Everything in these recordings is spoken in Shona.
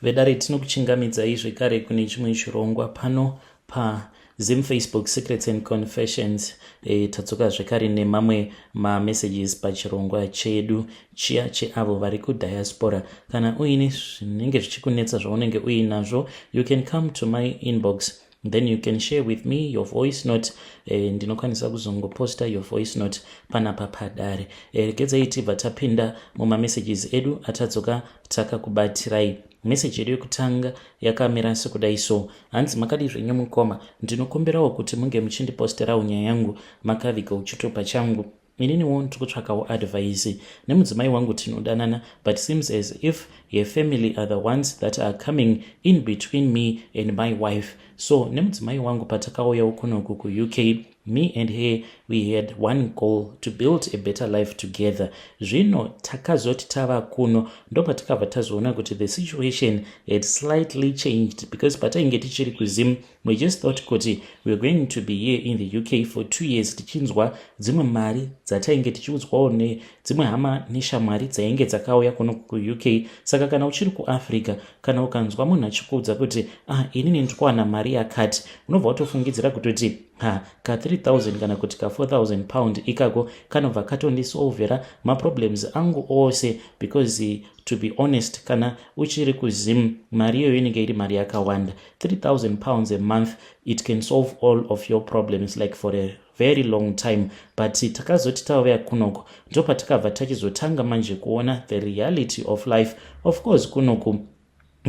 Vedare, tinokuchingamidzai zvekare kune chimwe chirongwa pano paZim Facebook Secrets and Confessions. Tadzoka zvekare nemamwe mamessages pachirongwa chedu chiya cheavo vari kudiaspora. Kana uine zvinenge zvichikunetsa zvaunenge uinazvo, you can come to my inbox, then you can share with me your voice note. Ndinokwanisa kuzongoposta your voice note panapa padare. Regedzai tibva tapinda mumamessages edu atadzoka takakubatirai. Meseji yedu yekutanga yakamira sekudai so. Hanzi, "Makadi zvenyu mukoma? Ndinokumbirawo kuti munge muchindiposterawo nyaya yangu makaviga chitupa changu. Ininiwo ndiri kutsvakawo advice. Nemudzimai wangu tinodanana, but seems as if her family are the ones that are coming in between me and my wife. So nemudzimai wangu patakauyawo kunoku kuUK, me and her, we had one goal: to build a better life together. Zvino takazoti tava kuno, ndopatakabva tazoona kuti the situation had slightly changed, because patainge tichiri kuZim, we just thought kuti we are going to be here in the UK for 2 years, tichinzwa dzimwe mari dzatainge tichiudzwawo nedzimwe hama neshamwari dzainge dzakauya kuno kuUK. Saka kana uchiri kuAfrica, kana ukanzwa munhu achikuudza kuti, 'Ah, inini ndikuwana mari yakati,' unobva watofungidzira kutoti, 'Ha, ka3000 kana kuti ka4000 pound ikako kanobva katondisolvera maproblems angu ose,' because to be honest, kana uchiri kuZim, mari iyoyo inenge iri mari yakawanda. £3000 a month, it can solve all of your problems, like, for a very long time. But takazoti tauya kunoko, ndopatakabva tachizotanga manje kuona the reality of life. Of course, kunoku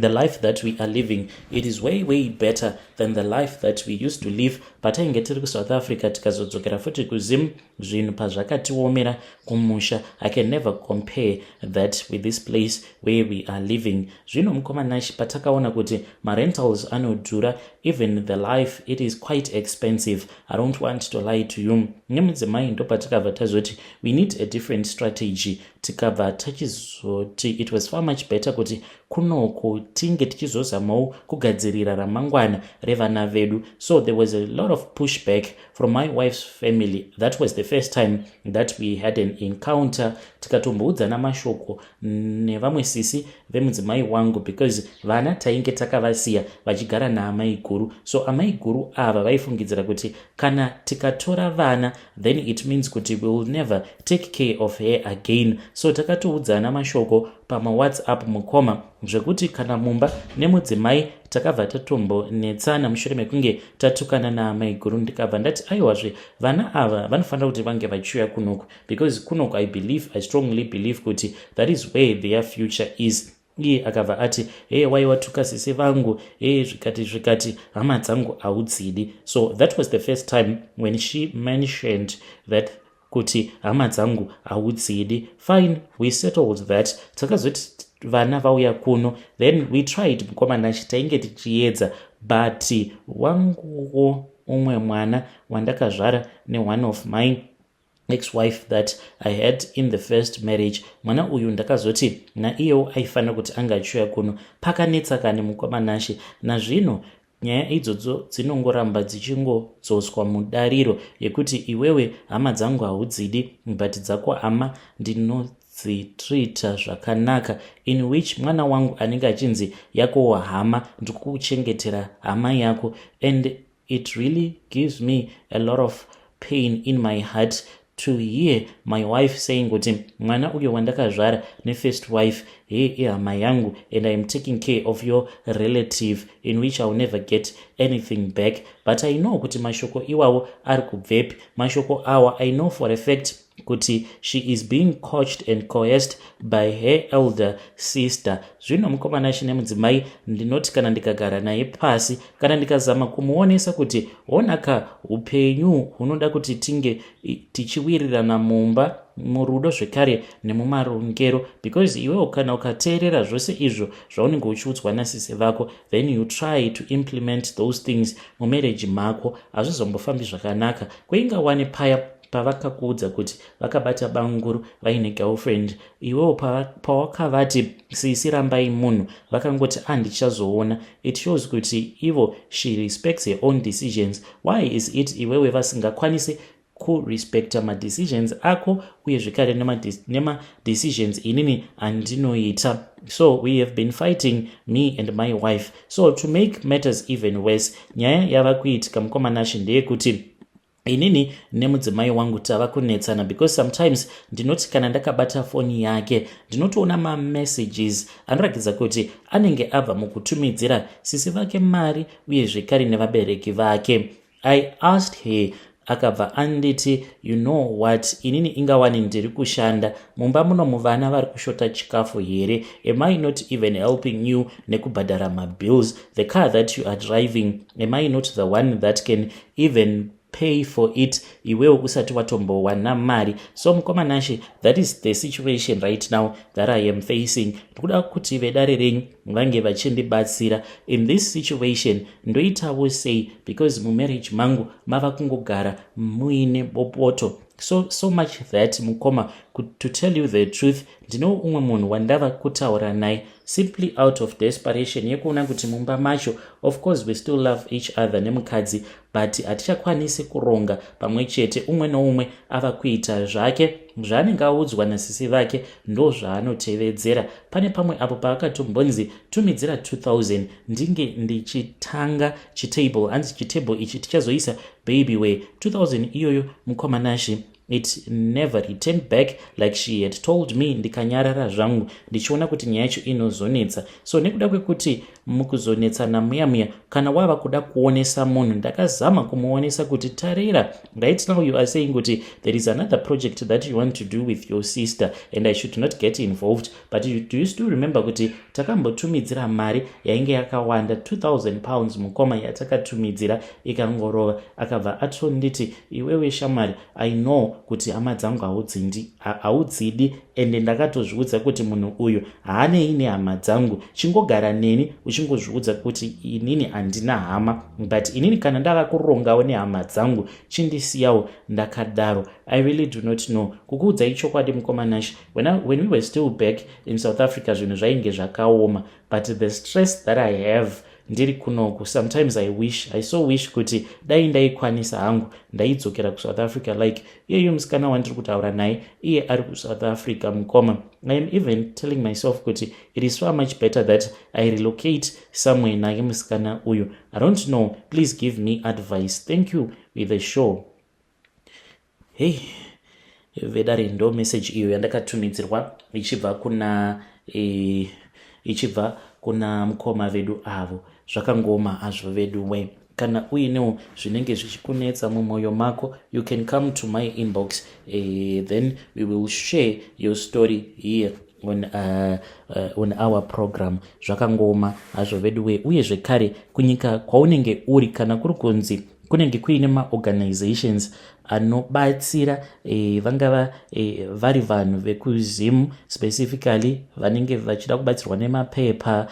the life that we are living, it is way, way better than the life that we used to live patainge tiri kuSouth Africa. Tikazodzokera futi kuZim, zvinhu pazvakatiomera kumusha, I can never compare that with this place where we are living. Zvino mukoma Nashi, patakaona kuti marentals anodhura, even the life, it is quite expensive, I don't want to lie to you, nemudzimai ndopatakabva tazoti we need a different strategy. Tikabva tachizoti it was far much better kuti kunoko tinge tichizozamawo kugadzirira ramangwana revana vedu. So there was a lot of pushback from my wife's family. That was the first time that we had an encounter, tikatomboudzana mashoko nevamwe sisi vemudzimai wangu, because vana tainge takavasiya vachigara naamai guru. So amai guru ava vaifungidzira kuti kana tikatora vana, then it means kuti we will never take care of her again. So takatoudzana mashoko pamaWhatsApp, mukoma, zvekuti kana mumba nemudzimai takabva tatombonetsana mushure mekunge tatukana naamai guru. Ndikabva ndati, 'Aiwazve, vana ava vanofanira kuti vange vachiuya kunoku, because kunoku I believe, I strongly believe kuti that is where their future is.' Iye akabva ati, 'He, waiwatuka sisi vangu, he, zvikati zvikati, hama dzangu haudzidi.' So that was the first time when she mentioned that kuti hama dzangu haudzidi. Fine, we settled that. Takazoti vana vauya kuno, then we tried, mukoma Nashi, tainge tichiedza, but wanguwo umwe mwana wandakazvara neone of my ex-wife that I had in the first marriage, mwana uyu ndakazoti naiyewo aifanira kuti anga achiuya kuno. Pakanetsa kani, mukoma Nashe. Nazvino nyaya idzodzo dzinongoramba dzichingodzoswa mudariro yekuti iwewe hama dzangu haudzidi, but dzako hama ndinodzitreata zvakanaka, in which mwana wangu anenge achinzi, 'Yakowo hama, ndikukuchengetera hama yako.' And it really gives me a lot of pain in my heart to hear my wife saying kuti mwana uyo wandakazvara nefirst wife, he, ihama yangu, and I am taking care of your relative, in which I will never get anything back. But I know kuti mashoko iwawo ari kubvepi. Mashoko awa, I know for a fact kuti she is being coached and coerced by her elder sister. Zvino mukoma Nashi, nemudzimai ndinoti kana ndikagara naye pasi, kana ndikazama kumuonesa kuti, honaka, upenyu hunoda kuti tinge tichiwirirana mumba, murudo zvekare nemumarongero, because iwewo kana ukateerera zvose izvo zvaunenge uchiudzwa nasisi vako, then you try to implement those things mumarriage mako, hazvizombofambi zvakanaka. Kweingawane paya pavakakuudza kuti vakabata banguru vaine girlfriend, iwewo pawakavati, 'Sisi, rambai munhu,' vakangoti, 'Andichazoona.' It shows kuti ivo, she respects her own decisions. Why is it iwewe vasingakwanisi Kurespecta madecisions ako uye zvekare nemadecisions inini andinoita. So we have been fighting, me and my wife. So to make matters even worse, nyaya yava kuitika, mukoma Nashe, ndeyekuti inini nemudzimai wangu tava kunetsana, because sometimes ndinoti kana ndakabata foni yake, ndinotoona mamessages anoratidza kuti anenge abva mukutumidzira sisi vake mari uye zvekare nevabereki vake. I asked her, akabva anditi, "You know what? Inini ingawani ndiri kushanda mumba muno, muvana vari kushota chikafu here? Am I not even helping you nekubhadhara mabills? The car that you are driving, am I not the one that can even pay for it, iwewo usati watombowana mari?" So mukoma Nashe, that is the situation right now that I am facing. Ndikuda kuti vedare renyu vange vachindibatsira in this situation. Ndoitawo sei? Because mumarriage mangu mava kungogara muine bopoto, so much that, mukoma, to tell you the truth, ndino umwe munhu wandava kutaura naye simply out of desperation yekuona kuti mumba macho, of course we still love each other nemukadzi, but hatichakwanisi kuronga pamwe chete. Umwe noumwe ava kuita zvake. Zvaanenge audzwa nasisi vake ndo zvaanotevedzera. Pane pamwe apo paakatombonzi tumidzira 2000 ndinge ndichitanga chitable, hanzi chitable ichi tichazoisa baby way. 2000 iyoyo, mukoma Nashe, it never returned back like she had told me. Ndikanyarara zvangu ndichiona kuti nyaya yacho inozonetsa. So nekuda kwekuti mukuzonetsana muya muya, kana wava kuda kuonesa munhu, ndakazama kumuonesa kuti, "Tarira, right now you are saying kuti there is another project that you want to do with your sister and I should not get involved, but do you still remember kuti takambotumidzira mari yainge yakawanda, £2000, mukoma, yatakatumidzira ikangorova?" Akabva atonditi, "Iwewe shamwari, I know kuti hama dzangu haudzidi, ende ndakatozviudza kuti munhu uyu haanei nehama dzangu. Chingogara neni uchingozviudza kuti inini handina hama, but inini kana ndava kurongawo nehama dzangu, chindisiyawo ndakadaro." I really do not know. Kukuudzai chokwadi, mukoma Nashe, when we were still back in South Africa, zvinhu zvainge zvakaoma, but the stress that I have ndiri kunoku, sometimes I wish, I so wish kuti dai ndaikwanisa hangu ndaidzokera kuSouth Africa. Like iyeyu musikana wandiri kutaura naye, iye ari kuSouth Africa, mukoma. I am even telling myself kuti it is so much better that I relocate somewhere naye musikana uyu. I don't know. Please give me advice. Thank you with the show. Hey, vedare, ndo message iyo yandakatumidzirwa ichibva kuna mukoma vedu avo. Zvakangoma azvo vedu we. Kana uinewo zvinenge zvichikunetsa mumwoyo mako, you can come to my inbox, then we will share your story here on our program. Zvakangoma hazvo vedu we. Uye zvekare, kunyika kwaunenge uri, kana kuri kunzi kunenge kuine maorganizations anobatsira, vangava vari vanhu vekuZim specifically vanenge vachida kubatsirwa nemapepa,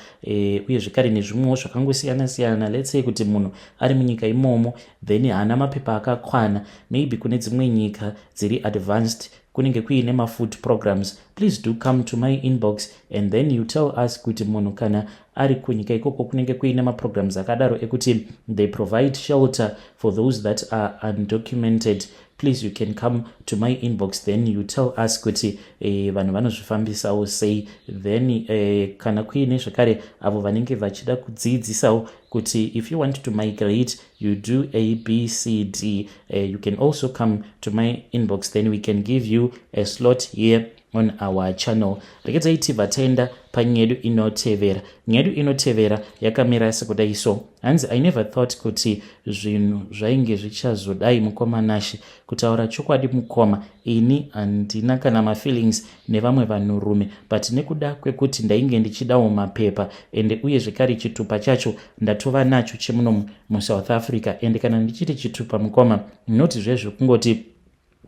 uye zvekare nezvimwewo zvakangosiyana siyana, let's say kuti munhu ari munyika imomo, then haana mapepa akakwana, maybe kune dzimwe nyika dziri advanced kunenge kuine mafood programs, please do come to my inbox and then you tell us kuti munhu kana ari kunyika ikoko kunenge kuine maprograms akadaro ekuti they provide shelter for those that are undocumented, please, you can come to my inbox, then you tell us kuti vanhu vanozvifambisawo sei. Then kana kuine zvekare avo vanenge vachida kudzidzisawo kuti if you want to migrate, you do A, B, C, D, you can also come to my inbox, then we can give you a slot here on our channel. Rekedzai tibva taenda panyaya yedu inotevera. Nyaya yedu inotevera yakamira sekudai so. Hanzi, "I never thought kuti zvinhu zvainge zvichazodai, mukoma Nashe. Kutaura chokwadi, mukoma, ini handina kana mafeelings nevamwe vanhurume, but nekuda kwekuti ndainge ndichidawo mapepa, ende uye zvekare chitupa chacho ndatova nacho chemuno muSouth Africa. Ende kana ndichiti chitupa, mukoma, noti zvezvekungoti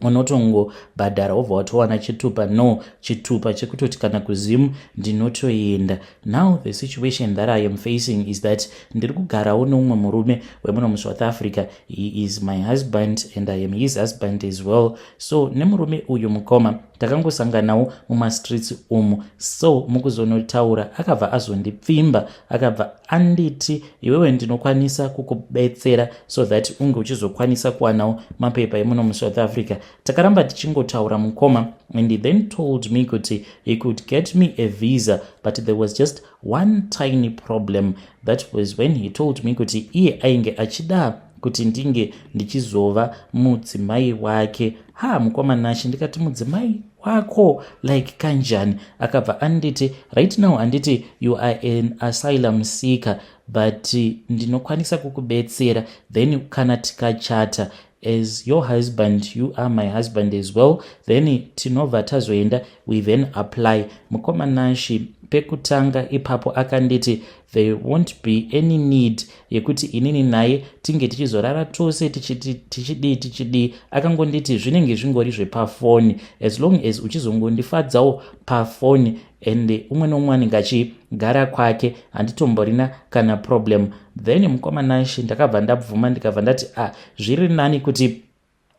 unotongobhadhara wobva watowana chitupa, no, chitupa chekutoti kana kuZimu ndinotoenda. Now the situation that I am facing is that ndiri kugarawo neumwe murume wemuno muSouth Africa. He is my husband and I am his husband as well. So nemurume uyu, mukoma, Takangosanganawo mumastreets umu. So mukuzonotaura akabva azondipfimba, akabva anditi, "Iwewe ndinokwanisa kukubetsera so that unge uchizokwanisa kuwanawo mapepa emuno muSouth Africa." Takaramba tichingotaura, mukoma, and he then told me kuti he could get me a visa, but there was just one tiny problem. That was when he told me kuti iye ainge achida kuti ndinge ndichizova mudzimai wake. Ha, mukoma Nashe, ndikati, "Mudzimai wako like kanjani?" Akabva anditi, "Right now handiti you are an asylum seeker, but ndinokwanisa kukubetsera. Then kana tikachata as your husband, you are my husband as well, then tinobva tazoenda, we then apply." Mukoma Nashe, pekutanga ipapo akanditi there won't be any need yekuti inini naye tinge tichizorara tose, tichidii tichidii. Akangonditi zvinenge zvingori zvepafoni, as long as uchizongondifadzawo pafoni and umwe neumwe anenge achigara kwake, handitomborina kana problem. Then, mukoma Nashe, ndakabva ndabvuma, ndikabva ndati, "Ah, zviri nani kuti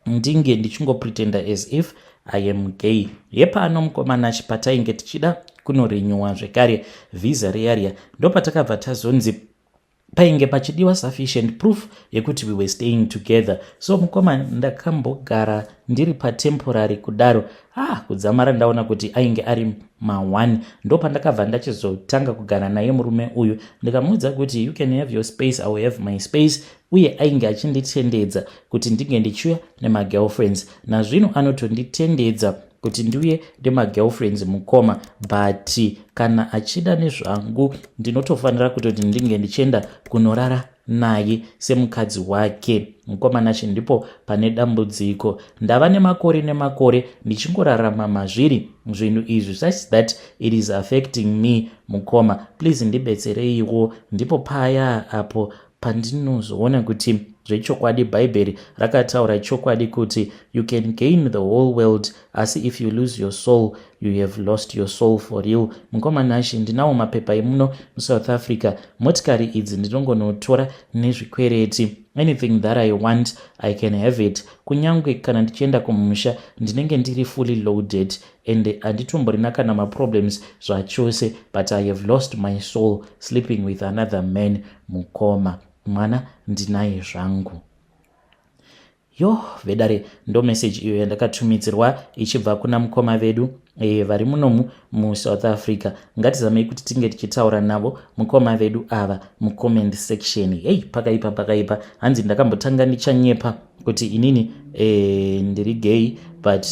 ndinge ndichingopretenda as if I am gay." Yepano, mukoma Nashe, patainge tichida kunorenewa zvekare vhisa riya riya, ndopatakabva tazonzi painge pachidiwa sufficient proof yekuti we were staying together. So mukoma, ndakambogara ndiri patemporary kudaro. Ah, kudzamara ndaona kuti ainge ari ma1, ndopandakabva ndachizotanga kugara naye murume uyu. Ndikamuudza kuti, "You can have your space, I will have my space." Uye ainge achinditendedza kuti ndinge ndichiuya nemagirlfriends. Nazvino anotonditendedza kuti ndiuye nemagirlfriends, mukoma, but kana achida nezvangu, ndinotofanira kutoti ndinge ndichienda kunorara naye semukadzi wake. Mukoma Nashe, ndipo pane dambudziko. Ndava nemakore nemakore ndichingorarama mazviri zvinhu izvi, such that it is affecting me. Mukoma, please ndibetsereiwo. Ndipo paya apo pandinozoona kuti zvechokwadi Bhaibheri rakataura chokwadi kuti you can gain the whole world, asi if you lose your soul, you have lost your soul for real. Mukoma Nashe, ndinawo mapepa emuno muSouth Africa. Motikari idzi ndinongonotora nezvikwereti. Anything that I want, I can have it. Kunyange kana ndichienda kumusha, ndinenge ndiri fully loaded and handitomborina kana maproblems zvachose, but I have lost my soul sleeping with another man. Mukoma, mwana ndinaye zvangu. Yo, vedare, ndo meseji iyo yandakatumidzirwa ichibva kuna mukoma vedu vari munomu muSouth Africa. Ngatizamei kuti tinge tichitaura navo mukoma vedu ava mucomment section. Hei, pakaipa, pakaipa. Hanzi ndakambotanga ndichanyepa kuti inini ndiri gay, but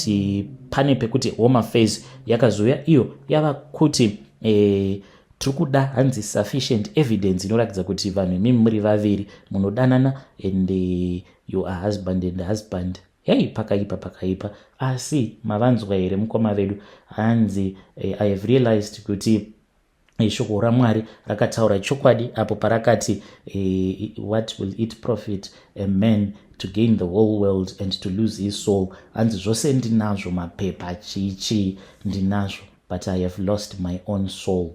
pane pekuti Home Affairs yakazouya iyo yava kuti tiri kuda, hanzi, sufficient evidence inoratidza kuti vanhu imimi muri vaviri munodanana and you are husband and husband. Hei, pakaipa, pakaipa. Asi mavanzwa here mukoma vedu? Hanzi I have realized kuti shoko raMwari rakataura chokwadi apo parakati, "What will it profit a man to gain the whole world and to lose his soul?" Hanzi zvose ndinazvo, mapepa, chichi ndinazvo, but I have lost my own soul.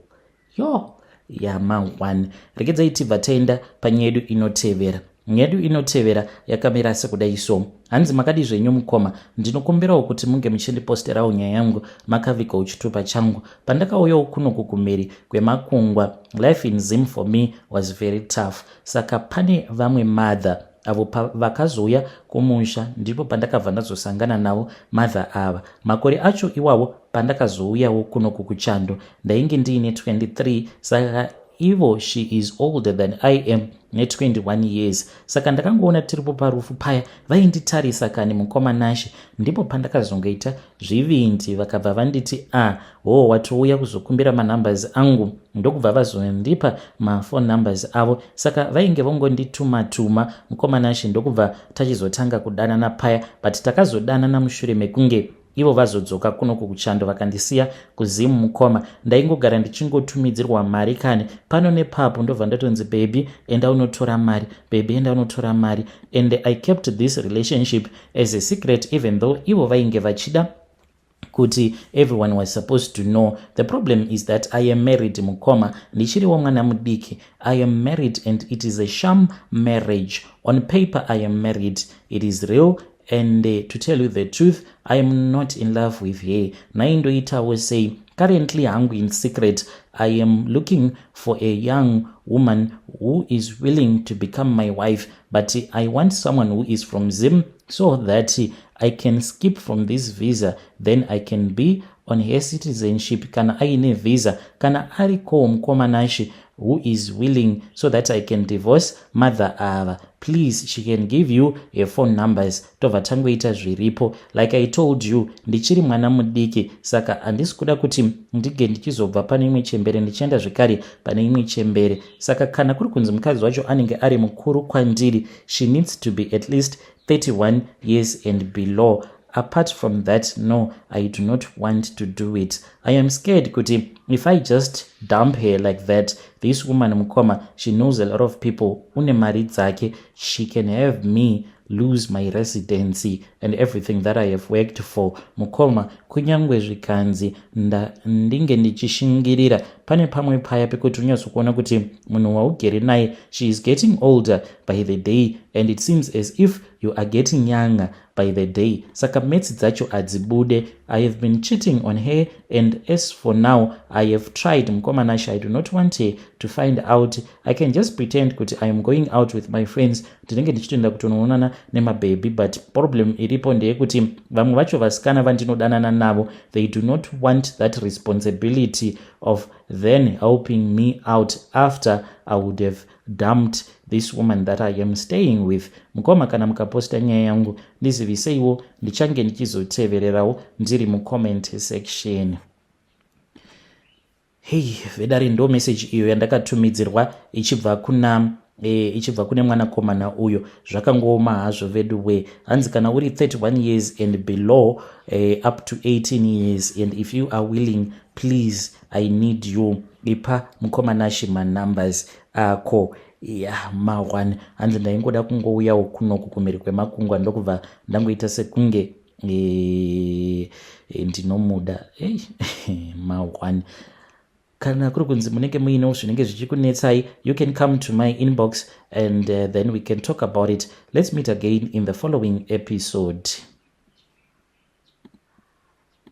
Yo, yama1. Regedzai tibva taenda panyaya yedu inotevera. Nyaya yedu inotevera yakamira sekudai so. Hanzi, "Makadi zvenyu mukoma? Ndinokumbirawo kuti munge muchindiposterawo nyaya yangu makavigawo chitupa changu. Pandakauyawo kunoku kumhiri kwemakungwa, life in Zim for me was very tough. Saka pane vamwe mother avo vakazouya kumusha, ndipo pandakabva ndazosangana navo mother ava. Makore acho iwawo pandakazouyawo kunoku kuchando, ndainge ndiine 23, saka ivo she is older than I am ne21 years. Saka ndakangoona tiripo parufu paya, vainditarisa kani, mukoma Nashe. Ndipo pandakazongoita zvivindi, vakabva vanditi, 'Ah, ho, watouya kuzokumbira manumbers angu?' Ndokubva vazondipa maphone numbers avo. Saka vainge vongondituma-tuma, mukoma Nashe, ndokubva tachizotanga kudanana paya. But takazodanana mushure mekunge ivo vazodzoka kunoku kuchando, vakandisiya kuZimu. Mukoma, ndaingogara ndichingotumidzirwa mari kani pano nepapo. Ndobva ndatonzi, 'Baby, enda unotora mari. Baby, enda unotora mari.' And I kept this relationship as a secret, even though ivo vainge vachida kuti everyone was supposed to know. The problem is that I am married, mukoma. Ndichiriwo mwana mudiki. I am married and it is a sham marriage. On paper I am married, it is real. And to tell you the truth, I am not in love with her. Naindoitawo sei? Currently hangu, in secret, I am looking for a young woman who is willing to become my wife, but I want someone who is from Zim so that I can skip from this visa, then I can be on her citizenship kana aine visa. Kana ariko mukoma Nashe who is willing so that I can divorce mother ava, please, she can give you her phone numbers, tobva tangoita zviripo. Like I told you, ndichiri mwana mudiki, saka handisi kuda kuti ndige ndichizobva pane imwe chembere ndichienda zvekare pane imwe chembere. Saka kana kuri kunzi mukadzi wacho anenge ari mukuru kwandiri, she needs to be at least 31 years and below. Apart from that, no, I do not want to do it. I am scared kuti if I just dump her like that, this woman, mukoma, she knows a lot of people, une mari dzake. She can have me lose my residency and everything that I have worked for. Mukoma, kunyange zvikanzi ndinge ndichishingirira, pane pamwe paya pekuti unyatsokuona kuti munhu waugere naye, she is getting older by the day and it seems as if you are getting younger by the day, saka maths dzacho hadzibude. I have been cheating on her, and as for now, I have tried, mukoma Nashe. I do not want her to find out. I can just pretend kuti I am going out with my friends, ndinenge ndichitoenda kutonoonana nemabhebhi, but problem iripo ndeyekuti vamwe vacho vasikana vandinodanana navo, they do not want that responsibility of then helping me out after I would have dumped this woman that I am staying with. Mukoma, kana mukaposta nyaya yangu, ndiziviseiwo, ndichange ndichizotevererawo ndiri mucomment section. Hei vedare, ndo message iyo yandakatumidzirwa ichibva kune mwanakomana uyo. Zvakangooma hazvo vedu we. Hanzi kana uri 31 years and below, up to 18 years, and if you are willing, please, I need you. Ipa mukoma Nashe manumbers ako. Ya, ma1 hanzi ndaingoda kungouyawo kunoku kumhiri kwemakungwa, ndokubva ndangoita sekunge ndinomuda. Ma1, kana kuri kunzi munenge muinewo zvinenge zvichikunetsai, you can come to my inbox and then we can talk about it. Let's meet again in the following episode.